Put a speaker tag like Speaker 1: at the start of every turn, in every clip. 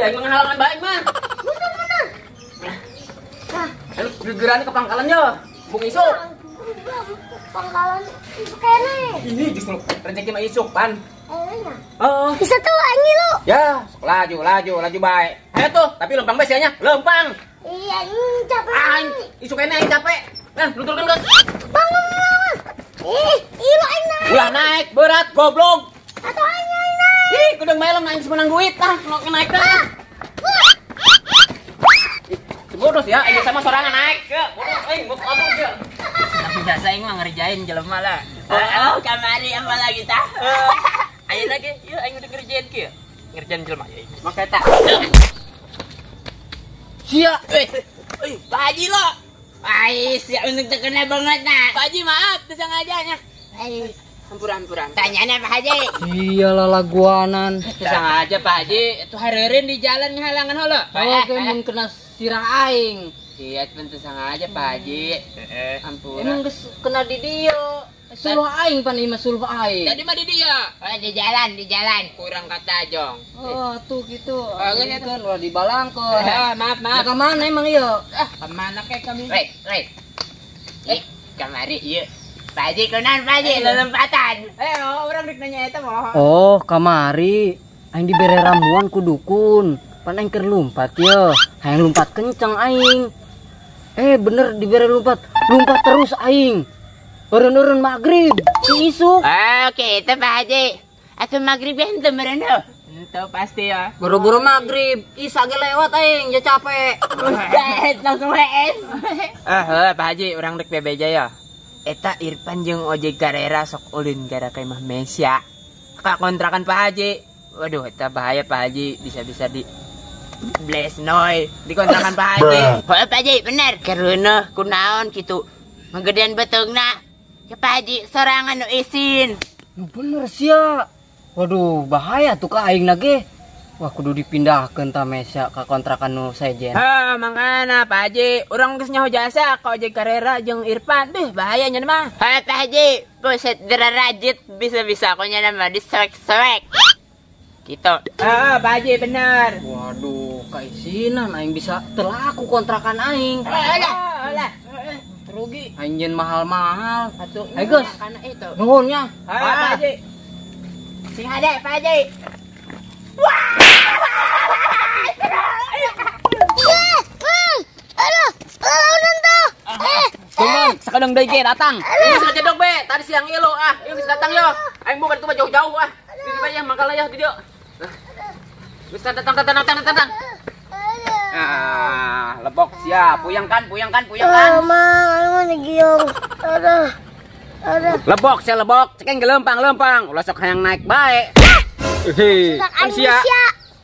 Speaker 1: Iya, aing menghalangan baik mah.
Speaker 2: Mundur, mundur. Nah,
Speaker 1: ayo gegeran ke pangkalan yo. Bung isuk.
Speaker 2: Pangkalan isuk kene.
Speaker 1: Ini justru rezeki mah isuk pan.
Speaker 2: Oh. Bisa tuh aing lu.
Speaker 1: Ya, sok laju, laju, laju bae. Ayo tuh, tapi lempang bae sianya. Lempang.
Speaker 2: Iya, ini capek.
Speaker 1: Aing isuk kene aing capek. Nah, lunturkeun geus.
Speaker 2: Bangun, bangun. Ih, ilu aing naik.
Speaker 1: Ulah naik, berat goblok.
Speaker 2: Atau aing naik.
Speaker 1: Ih, kudu melem aing menang duit tah, nu naik tah. Bodos ya, ini sama sorangan naik. Ya, bodos aing, mau kabur ya.
Speaker 3: Biasa aing mah ngerjain jelema lah. Oh, kamari apa lagi tah? Ayo lagi, yuk aing udah ngerjain kieu. Ngerjain jelema ya.
Speaker 1: Make eta. Sia,
Speaker 3: eh, Pak Haji lo. Ai, sia untuk terkena banget nah. Pak Haji maaf, teu sangajanya. Ai, ampura-ampura. Tanyana Pak Haji.
Speaker 4: Iya lalaguanan.
Speaker 3: Teu sengaja Pak Haji, itu hareureun di jalan ngahalangan heula.
Speaker 4: Oke, mun kena sirah aing.
Speaker 3: Iya, tentu sengaja Pak Haji. Ampura.
Speaker 4: Emang geus kena di dieu. Suluh aing pan ieu mah suluh aing.
Speaker 3: Tadi mah di dia. Oh, di jalan, di jalan. Kurang kata jong.
Speaker 4: Oh, tuh gitu.
Speaker 3: Oh,
Speaker 4: ini kan ulah dibalangkeun.
Speaker 3: Maaf, maaf.
Speaker 4: Ka mana emang ieu?
Speaker 3: Ah, ka mana kek kami? Weh, weh. Eh, kamari ieu. Pak Haji kunaon Pak Haji lelempatan. Eh, oh, urang rek nanya eta mah.
Speaker 4: Oh, kamari aing dibere ramuan ku dukun. Pan aing keur lumpat ye. Hayang lumpat kenceng aing. Eh, bener dibere lumpat. Lumpat terus aing. Urun-urun maghrib, si isuk.
Speaker 3: Oke, itu Pak Haji. Atau maghrib ya henteu meureun heuh. Henteu pasti ya.
Speaker 4: Buru-buru maghrib, isa ge lewat aing, ya capek.
Speaker 3: Buset, langsung hees. Heuh, Pak Haji, urang rek bebeja ya. Eta Irfan jeung ojek karera sok ulin gara ka imah Mesya. Ka kontrakan Pak Haji. Waduh, eta bahaya Pak Haji, bisa-bisa di bless noy di kontrakan Pak Haji. Heuh, Pak Haji, bener. Kereuneuh kunaon kitu. Ngegedean beteungna. Ya Pak Haji, sorangan nu isin.
Speaker 4: Nu bener sia. Waduh, bahaya tuh ka aing na ge. Wah, kudu dipindahkeun ta Mesya ka kontrakan nu sejen.
Speaker 3: Heh, mangkana Pak Haji, urang geus nyaho jasa ka ojek karera jeung Irfan. Beuh, bahaya nya mah. Heh, Pak Haji, buset derajit bisa-bisa ku nya mah disewek-sewek. Gitu. Heeh, Pak Haji bener.
Speaker 4: Waduh, kaisinan aing bisa telaku kontrakan aing.
Speaker 3: Alah, alah. Rugi.
Speaker 4: Aing nyeun mahal-mahal.
Speaker 3: Atuh,
Speaker 4: ayo geus.
Speaker 3: Kana itu.
Speaker 4: Nuhun nya.
Speaker 3: Pak Haji. Sing hade Pak Haji.
Speaker 2: Wah! Aduh, lalaunan tuh.
Speaker 1: Kumaha, sakadang deui ge datang. Geus ngajedog be, tadi siang ieu lo ah. Ieu geus datang yo. Aing bukan tuh jauh-jauh ah. Di dieu bae mangkal ya di dieu. Geus datang datang datang datang. Ah, lebok sia, puyang kan, puyang kan, puyang kan.
Speaker 2: Mang, aing giung. Aduh. Aduh.
Speaker 1: Lebok sia lebok, cekeng gelempang lempang, ulah sok hayang naik bae. Hei, sia.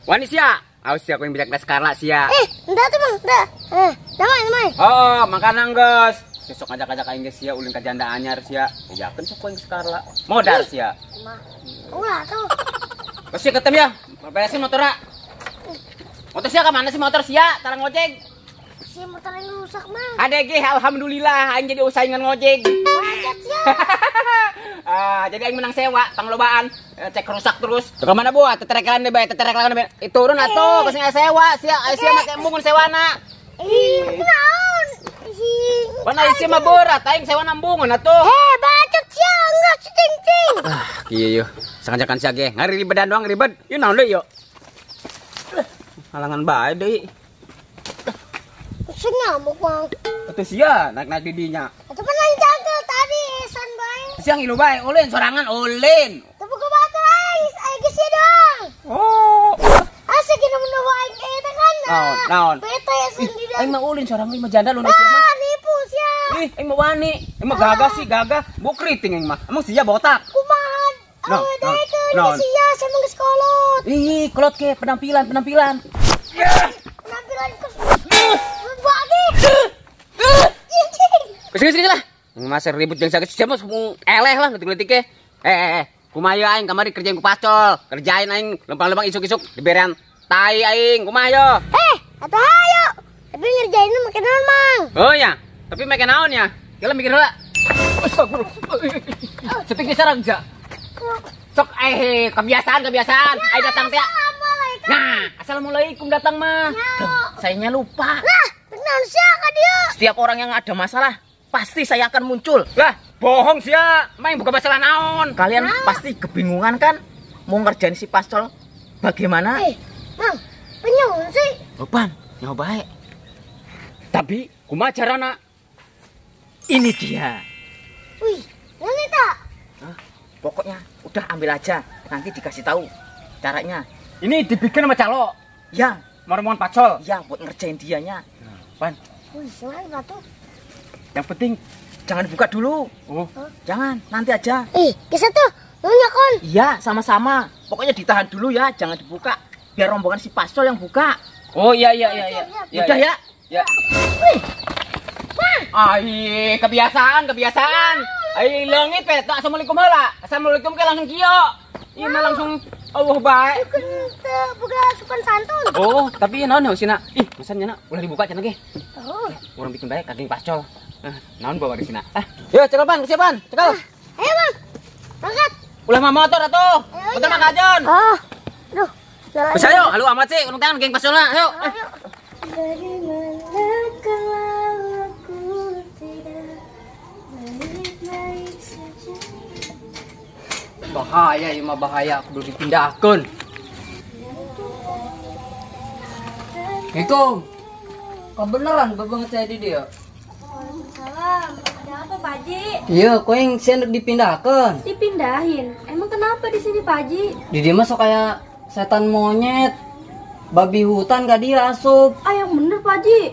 Speaker 1: Wani sia. Awas sia ku yang bijak Karla sia.
Speaker 2: Eh, entar tuh Mang, entar. Eh, damai, damai.
Speaker 1: Oh, makanan geus. Besok ngajak-ngajak aing geus sia ulin ka janda anyar sia. Bejakeun sok ku aing Karla. Modar sia.
Speaker 2: Ulah tuh.
Speaker 1: Geus sia ketem ya. Beresin motorna. Motor sia ka mana sih motor sia? Tarang ngojek.
Speaker 2: Si motor yang rusak mah.
Speaker 1: Ade ge alhamdulillah aing jadi usaingan ngojek.
Speaker 2: Macet sia.
Speaker 1: Ah, jadi aing menang sewa panglobaan. Cek rusak terus. Tuh ka mana buah? Teterekan deui bae, teterekan deui. Turun atuh geus sewa sia, sia make embungun sewana.
Speaker 2: Ih, naon?
Speaker 1: Mana sia mah berat aing sewa nambungun atuh.
Speaker 2: Heh, bacot sia enggak cing-cing.
Speaker 1: Ah, kieu yeuh. Sengajakan sia ge ngaribedan doang ribet. Ieu naon deui yeuh? Halangan bae deui.
Speaker 2: Sing ngamuk, Bang.
Speaker 1: Atuh sia naik-naik di dinya.
Speaker 2: Atuh pan aing jangkel tadi esan bae.
Speaker 1: Siang ilu bae ulin sorangan ulin.
Speaker 2: Teu boga batur aing, aing geus sia doang.
Speaker 1: Oh.
Speaker 2: Asa gini mun aing eta kan.
Speaker 1: Naon, naon.
Speaker 2: Bete sendiri.
Speaker 1: Aing mah ulin sorangan mah janda lu sia mah.
Speaker 2: Ah, nipu sia.
Speaker 1: Ih, aing mah wani. Aing mah gagah sih, gagah. Bukriting aing mah. Emang sia botak.
Speaker 2: Kumaha?
Speaker 1: Naon,
Speaker 2: naon. Sia sia mah geus kolot.
Speaker 1: Ih, kolot ke penampilan, penampilan.
Speaker 2: Penampilan ke bagi.
Speaker 1: Kesini lah. Masa ribut jeung sakit sia mah eleh lah letik-letik ge. Kumaha ye aing kamari kerjain ku pacol. Kerjain aing lempang-lempang isuk-isuk diberean tai aing kumaha yo.
Speaker 2: Eh, atuh hayo. Tapi ngerjainnya make naon, Mang?
Speaker 1: Oh ya, tapi make naon ya? Kela mikir heula. Astagfirullah. Cetik di sarang ja. Sok kebiasaan. Aing datang teh.
Speaker 2: Assalamualaikum.
Speaker 1: Nah, assalamualaikum datang mah. Sayanya lupa.
Speaker 2: Lah, benar sih ka dia.
Speaker 1: Setiap orang yang ada masalah, pasti saya akan muncul. Lah, bohong sih ya. Main buka masalah naon. Kalian pasti kebingungan kan mau ngerjain si Pascol bagaimana?
Speaker 2: Mang, penyun sih.
Speaker 1: Opan, nyawa baik. Tapi kumaha carana? Ini dia.
Speaker 2: Wih, ini tak?
Speaker 1: Hah? Pokoknya udah ambil aja, nanti dikasih tahu caranya. Ini dibikin sama calo. Ya, rombongan Pacol. Ya, buat ngerjain dianya. Pan.
Speaker 2: Wih, selain tuh.
Speaker 1: Yang penting jangan buka dulu. Oh, jangan, nanti aja.
Speaker 2: Ih, bisa tuh. Nanya kon.
Speaker 1: Iya, sama-sama. Pokoknya ditahan dulu ya, jangan dibuka. Biar rombongan si Pascol yang buka. Oh iya. Ya, udah ya. Ya.
Speaker 2: Wih.
Speaker 1: Ai, kebiasaan. Ai leungit pe, tak assalamualaikum heula. Assalamualaikum ke langsung kieu. Ieu mah langsung Allah bae.
Speaker 2: Teu boga sopan santun.
Speaker 1: Oh, tapi naon hausina? Ih, masa nya ulah dibuka cenah ge.
Speaker 2: Oh.
Speaker 1: Urang bikin bae ka geng Pascol. Naon bawa di sini? Ah, yo cekel pan, kesiapan, cekel.
Speaker 2: Ayo, Bang. Berangkat.
Speaker 1: Ulah mah motor atuh. Motor mah kajon.
Speaker 2: Oh. Duh.
Speaker 1: Bisa yo, halu amat sih, urang tangan geng Pascolna. Ayo.
Speaker 2: Ayo. Bagaimana kalau aku tidak baik-baik saja?
Speaker 4: Bahaya ieu mah bahaya, kudu dipindahkeun. Assalamualaikum. Kebenaran bebanget saya di dia.
Speaker 5: Waalaikumsalam. Ada apa, Pak Haji?
Speaker 4: Iya, kau yang saya dipindahkan.
Speaker 5: Dipindahin? Emang kenapa di sini, Pak Haji?
Speaker 4: Di dia masuk kayak setan monyet, babi hutan gak dia asup.
Speaker 5: Ah, yang bener, Pak Haji.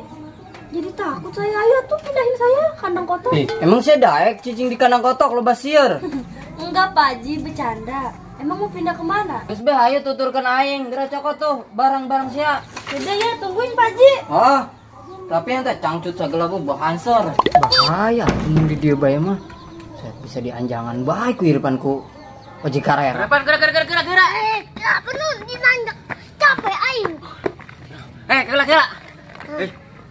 Speaker 5: Jadi takut saya. Ayo tuh pindahin saya kandang kotok.
Speaker 4: Ih, emang saya daek cicing di kandang kotok loba sieur.
Speaker 5: Enggak, Pak Haji, bercanda. Emang mau pindah kemana?
Speaker 4: Terus be, ayo tuturkan aing, gerak cokot tuh barang-barang sia.
Speaker 5: Udah ya, tungguin Pak Haji.
Speaker 4: Oh, tapi yang teh cangcut segala bu bahansor. Bahaya, mun di dieu bae mah. Saya bisa dianjangan bae ku iripanku ojek karera.
Speaker 1: Gerak gerak gerak.
Speaker 2: Apa nu dinanjak? Capek aing.
Speaker 1: Gerak.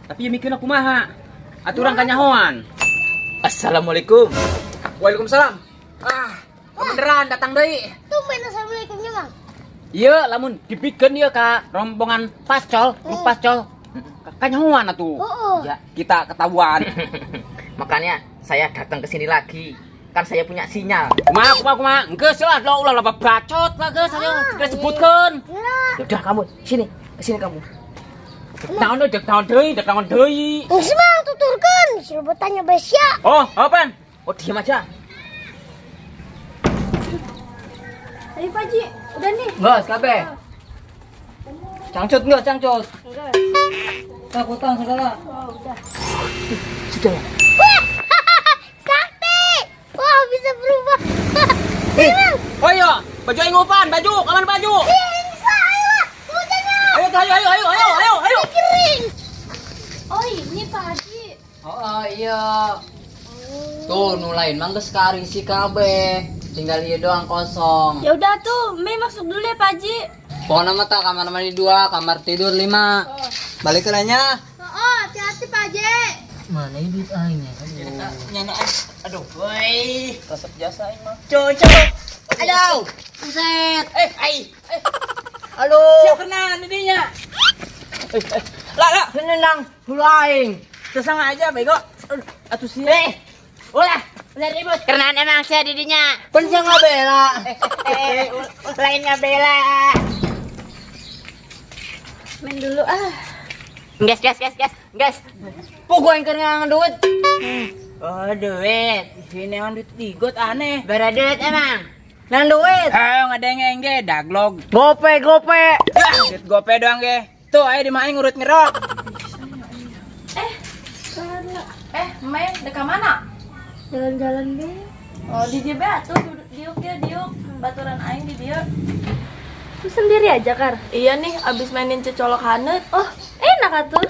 Speaker 1: Tapi mikirna kumaha? Aturan kanyahoan. Assalamualaikum. Waalaikumsalam. Ah, beneran datang deui.
Speaker 2: Tumben assalamualaikumnya, Bang.
Speaker 1: Iya, lamun dibikeun ieu ka rombongan Pascol, grup Pascol. Kanyahoan atuh.
Speaker 2: Oh.
Speaker 1: Ya, kita ketahuan. Makanya saya datang ke sini lagi. Kan saya punya sinyal. Kumaha kumaha. Geus lah, ulah loba bacot lah geus ayo disebutkeun.
Speaker 2: Ya.
Speaker 1: Udah kamu sini, ke sini kamu. Dek naon deui, dek naon deui.
Speaker 2: Geus Mang tuturkeun, suruh tanya bae sia.
Speaker 1: Oh, apaan? Oh, diam aja.
Speaker 5: Ayo Pak Haji, udah nih.
Speaker 4: Geus kabeh. Cangcut enggak cangcut?
Speaker 5: Enggak.
Speaker 4: Takutan segala.
Speaker 5: Oh, udah.
Speaker 1: Sudah ya.
Speaker 2: Wah, sakti. Wah, bisa berubah.
Speaker 1: Oh iya, baju aing upan, baju, kaman baju.
Speaker 2: Bisa, ayo. Hujannya.
Speaker 1: Ayo.
Speaker 2: Kering.
Speaker 5: Oh, ini Pak Haji.
Speaker 4: Oh, iya. Tuh, nu lain mah geus karisi kabeh. Tinggal ieu doang kosong.
Speaker 5: Ya udah tuh, Mei masuk dulu ya Pak Haji.
Speaker 4: Pokoknya mah tak kamar mandi 2, kamar tidur 5.
Speaker 5: Oh.
Speaker 4: Balik ke nanya.
Speaker 2: Oh, hati-hati Pak Haji.
Speaker 4: Mana duit aingnya?
Speaker 3: Nyana aduh, woi, resep jasa aing mah.
Speaker 4: Cocok. Aduh, buset.
Speaker 3: Ai.
Speaker 4: Halo.
Speaker 3: Siap kena didinya.
Speaker 4: Lah, senenang hulu aing.
Speaker 3: Sesama aja bego. Atuh sia.
Speaker 1: Ulah, ulah ribut. Karena emang saya didinya.
Speaker 4: Pen sia ngabela.
Speaker 3: Lain ngabela.
Speaker 5: Main dulu ah.
Speaker 1: Gas.
Speaker 4: Pokok aing keur ngangan duit.
Speaker 3: Oh, duit. Sini emang duit digot aneh.
Speaker 1: Bara duit emang.
Speaker 4: Nang duit.
Speaker 3: Ayo ngadengeng ge daglog.
Speaker 4: Gope.
Speaker 3: Duit gope doang ge. Tuh ayo di main ngurut ngerok.
Speaker 5: Mei, deka mana? Jalan-jalan be. Oh, di JB atuh diuk ya, diuk. Baturan aing di dieu. Lu sendiri aja, Kar? Iya nih, abis mainin cecolok hanet. Oh, enak atuh.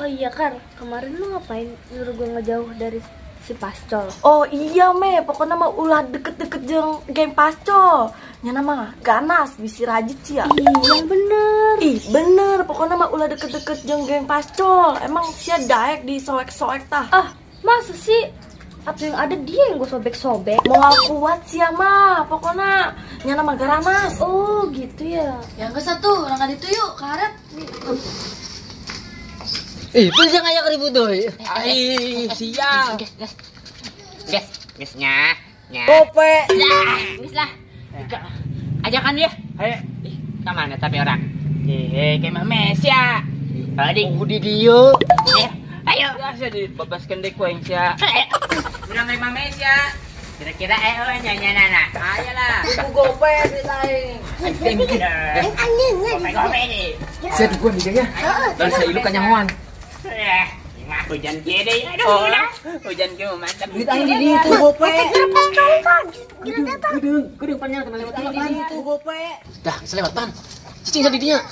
Speaker 5: Oh iya, Kar. Kemarin lu ngapain nyuruh gue ngejauh dari si Pascol? Oh iya, Me. Pokoknya mah ulah deket-deket jeung geng Pascol. Nyana mah ganas, bisi rajit sia. Ih, yang bener. Ih, bener. Pokoknya mah ulah deket-deket jeung geng Pascol. Emang sia daek disoek-soek tah. Ah, masa sih? Atau yang ada dia yang gue sobek-sobek. Mau kuat sia mah. Pokoknya Nyana mah garamas.
Speaker 2: Oh, gitu ya.
Speaker 5: Ya geus atuh, urang ka ditu yuk, karet.
Speaker 4: Ih, bisa ngajak ribut deui.
Speaker 3: Ai, sial.
Speaker 1: Gas, gas. Gas nya. Nya.
Speaker 4: Gope.
Speaker 1: Lah, geus lah. Ajakan dia. Ayo. Ih, ka mana tapi orang?
Speaker 3: Eh, kayak mah Mesya.
Speaker 1: Tadi
Speaker 4: Oh, di dieu.
Speaker 1: Ayo.
Speaker 3: Biasa dibebaskeun deui ku aing sia. Urang kayak mah Mesya.
Speaker 1: Kira-kira oh nyonya nana.
Speaker 3: Ayo lah.
Speaker 4: Ku gope duit aing.
Speaker 2: Aing anjingnya di
Speaker 1: Gope nih. Sia dugua di dia. Dan saya ilu kanyahoan. Mah hujan kieu deui. Aduh, hujan kieu mantap.
Speaker 4: Duit aing di dieu tuh gope.
Speaker 2: Pas cowok kan, gila datang.
Speaker 1: Geudeung panjang kena lewat
Speaker 4: Di dieu tuh gope.
Speaker 1: Dah, bisa lewat pan. Cicing sa di dinya.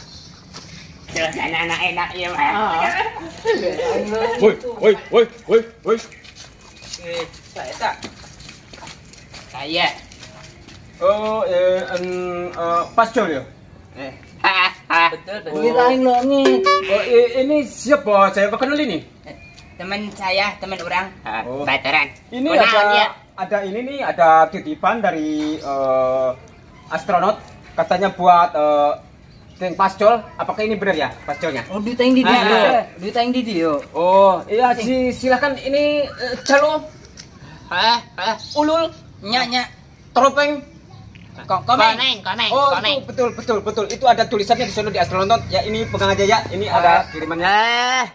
Speaker 1: Suasana enak ieu mah.
Speaker 6: Woi, woi, woi, woi, woi.
Speaker 3: Saya. Saya.
Speaker 6: Oh, pastor ya?
Speaker 3: Betul, betul.
Speaker 4: Duit aing leungit.
Speaker 6: Oh, ini siapa? Saya kenal ini.
Speaker 3: Teman saya, teman orang.
Speaker 6: Oh.
Speaker 1: Baturan.
Speaker 6: Ini ada ini nih, ada titipan dari astronot, katanya buat geng pascol. Apakah ini benar ya pascolnya?
Speaker 4: Oh, duit aing di dieu. Duit aing di dieu.
Speaker 6: Oh, iya silakan ini calo. Ulul,
Speaker 3: nya nya,
Speaker 6: tropeng.
Speaker 3: Komeng,
Speaker 1: komeng,
Speaker 6: oh,
Speaker 1: komeng.
Speaker 6: Itu betul betul. Itu ada tulisannya di sana di astronot. Ya ini pegang aja ya. Ini ada kirimannya.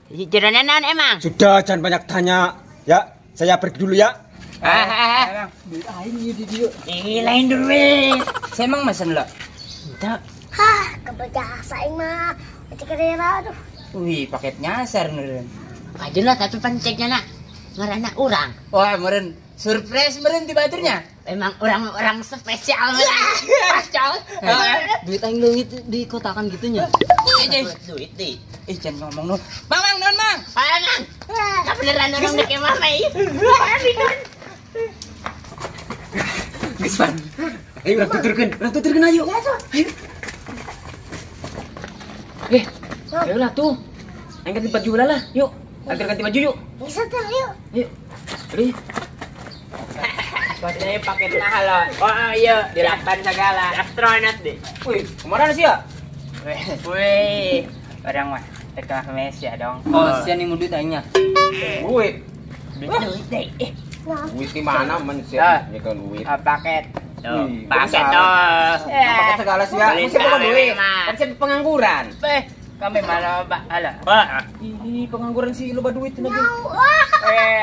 Speaker 1: Jerona naon emang?
Speaker 6: Sudah, jangan banyak tanya. Ya, saya pergi dulu ya.
Speaker 4: Duit aing di dieu.
Speaker 1: Ini lain duit.
Speaker 3: Saya emang mesen lo.
Speaker 1: Enggak.
Speaker 2: Hah, kebejasa aing mah. Ojek karera aduh.
Speaker 3: Wih, paket nyasar meureun.
Speaker 1: Kajeun lah tapi panceknya nak. Ngaranna urang.
Speaker 3: Wah, meureun surprise meureun ti baturnya.
Speaker 1: Emang orang-orang spesial pascal.
Speaker 4: Duit aing leungit di kotakan gitunya.
Speaker 1: Duit di.
Speaker 3: Ih, jangan ngomong nu. Mang, mang, non, mang.
Speaker 1: Mang. Kabeneran orang dek mah ieu.
Speaker 6: Geus pan. Ayo urang tuturkeun ayo. Ayo.
Speaker 1: Ayolah tuh. Aing ganti baju lah, yuk. Antar ganti baju yuk.
Speaker 2: Bisa tuh, yuk.
Speaker 1: Yuk. Aduh.
Speaker 3: Sepatunya pakai mahal loh. Oh iya, dilapan segala. Astronot deh.
Speaker 6: Wih, kemana sih ya?
Speaker 3: Wih, orang mah tekah Mesya dong.
Speaker 4: Oh, sia nih duit aingnya.
Speaker 6: Duit.
Speaker 1: Duit deh.
Speaker 6: Duit di mana men sia? Ini kan duit.
Speaker 3: Paket.
Speaker 1: Tuh, paket tuh.
Speaker 6: Paket segala sih ya. Mesti bawa duit. Kan saya pengangguran.
Speaker 3: Kami malah alah.
Speaker 6: Ini pengangguran sih loba duit lagi.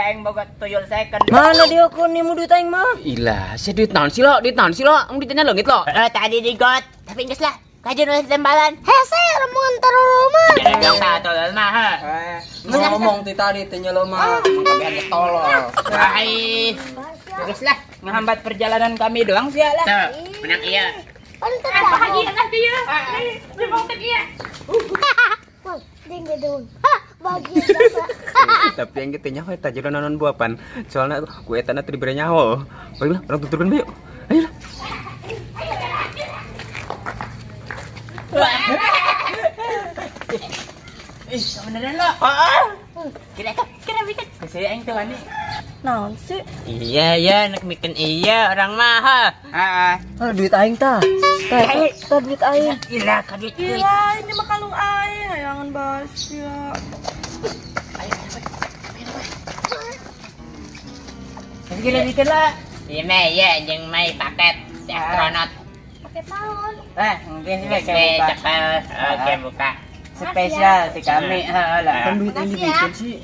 Speaker 3: Aing boga tuyul second.
Speaker 4: Mana dia ku nih duit aing mah?
Speaker 1: Ilah, sia duit naon sih lo? Duit naon sih lo? Ang duitnya leungit lo. Tadi di got, tapi geus lah. Kajeun ulah tembalan.
Speaker 2: Hese, rombongan taruh rumah.
Speaker 1: Jangan dong tolol mah.
Speaker 4: Ngomong ti tadi teh nyelo mah, emang kabehan geus tolol.
Speaker 1: Ai. Geus lah,
Speaker 3: ngehambat perjalanan kami doang sih lah.
Speaker 1: Tuh, menang iya.
Speaker 2: Bahagia
Speaker 1: lah dia. Memang teh iya.
Speaker 6: Tapi yang gitu nyaho eta jeung naon buapan. Soalna ku eta na teu dibere nyaho. Baiklah, urang tuturkeun bae yuk. Ayo lah.
Speaker 3: Ih, beneran lo.
Speaker 1: Heeh. Kira bikin.
Speaker 3: Saya aing tuh ani.
Speaker 5: Naon sih?
Speaker 1: Iya ya, nek bikin iya orang mah.
Speaker 3: Heeh.
Speaker 4: Oh, duit aing tah. Tah duit aing.
Speaker 1: Gila, ka duit.
Speaker 5: Gila, ini mah kalung aing, hayangan basya.
Speaker 3: Gila bikin lah.
Speaker 1: Iya mah ya, jeung mai paket astronot.
Speaker 2: Paket naon?
Speaker 3: Mungkin sih buka.
Speaker 1: Oke, buka.
Speaker 3: Spesial di kami. Heeh lah.
Speaker 6: Kan duit aing dibikin sih.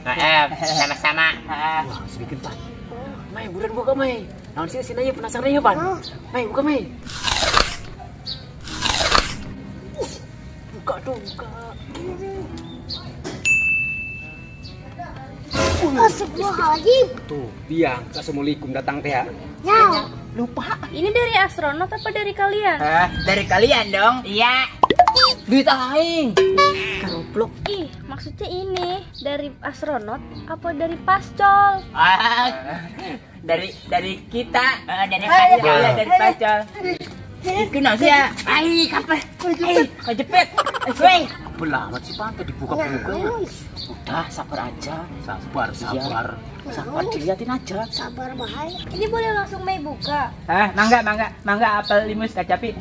Speaker 1: Heeh, sama-sama.
Speaker 3: Heeh.
Speaker 1: Wah, bikin pan. Mai, buruan buka mai. Naon sih sini aja penasaran ya, Pan. Mai, buka mai. Buka dong, buka.
Speaker 2: Astagfirullahaladzim.
Speaker 6: Tuh, biang. Assalamualaikum datang teh ya.
Speaker 2: Ya.
Speaker 3: Lupa.
Speaker 5: Ini dari astronot apa dari kalian?
Speaker 3: Dari kalian dong.
Speaker 1: Iya.
Speaker 4: Duit aing. Karoblok.
Speaker 5: Ih, maksudnya ini dari astronot apa dari pascol?
Speaker 3: Dari kita.
Speaker 1: Dari pascol.
Speaker 3: Iya, dari pascol. Iku naon sih ya?
Speaker 1: Ai, kapan?
Speaker 3: Ai, kejepit.
Speaker 1: Woi. Tebel amat sih pantai dibuka-buka ya. Udah sabar aja. Sabar, sabar. Sabar diliatin aja.
Speaker 2: Sabar bahaya. Ini boleh langsung Mei buka.
Speaker 3: Ah, mangga, mangga, mangga apel limus kacapi.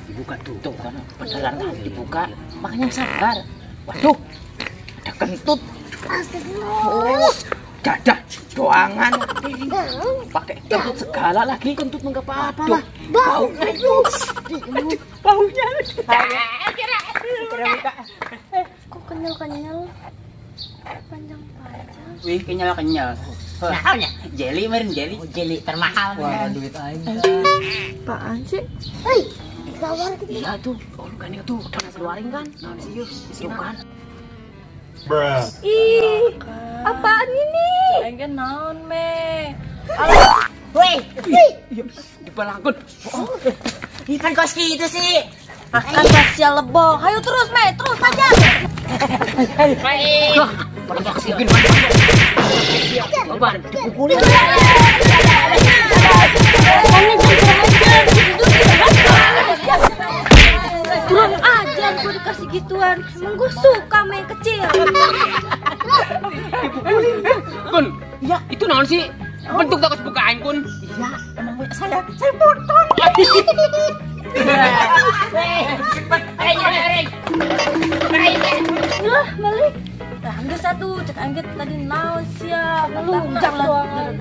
Speaker 1: Dibuka tuh, tuh kan beneran kan dibuka. Makanya sabar. Waduh. Ada kentut.
Speaker 2: Astagfirullah.
Speaker 1: Oh, dadah doangan. Pakai kentut segala lagi. Kentut mah enggak apa-apa lah.
Speaker 2: Bau.
Speaker 1: Aduh, baunya.
Speaker 2: Kok kenyal-kenyal? Panjang-panjang.
Speaker 3: Wih, kenyal-kenyal. Naonnya? Jelly meureun jelly.
Speaker 4: Oh, jelly termahal. Wah, duit aing.
Speaker 5: Apaan sih?
Speaker 2: Hei, tawar gitu.
Speaker 1: Iya tuh, oh kan itu udah keluarin kan? Naon sih yeuh, isi kan.
Speaker 5: Ih, apaan ini? Aing ge naon, Me?
Speaker 3: Wih,
Speaker 1: Dipalangkun.
Speaker 3: Ih, kan kos gitu sih.
Speaker 5: Akan sosial lebong. Hayu terus, Me, terus aja.
Speaker 3: Baik.
Speaker 1: Mungkin coba dipukulin.
Speaker 5: Kurang ajar gue dikasih gituan. Emang gue suka main kecil.
Speaker 1: Dipukulin. Kun, iya itu naon sih? Bentuk tak bukaan kun.
Speaker 3: Iya, emang saya potong.
Speaker 5: Lah, balik. Nah, angget satu, cek angget tadi naon sia, ngelunjak doang.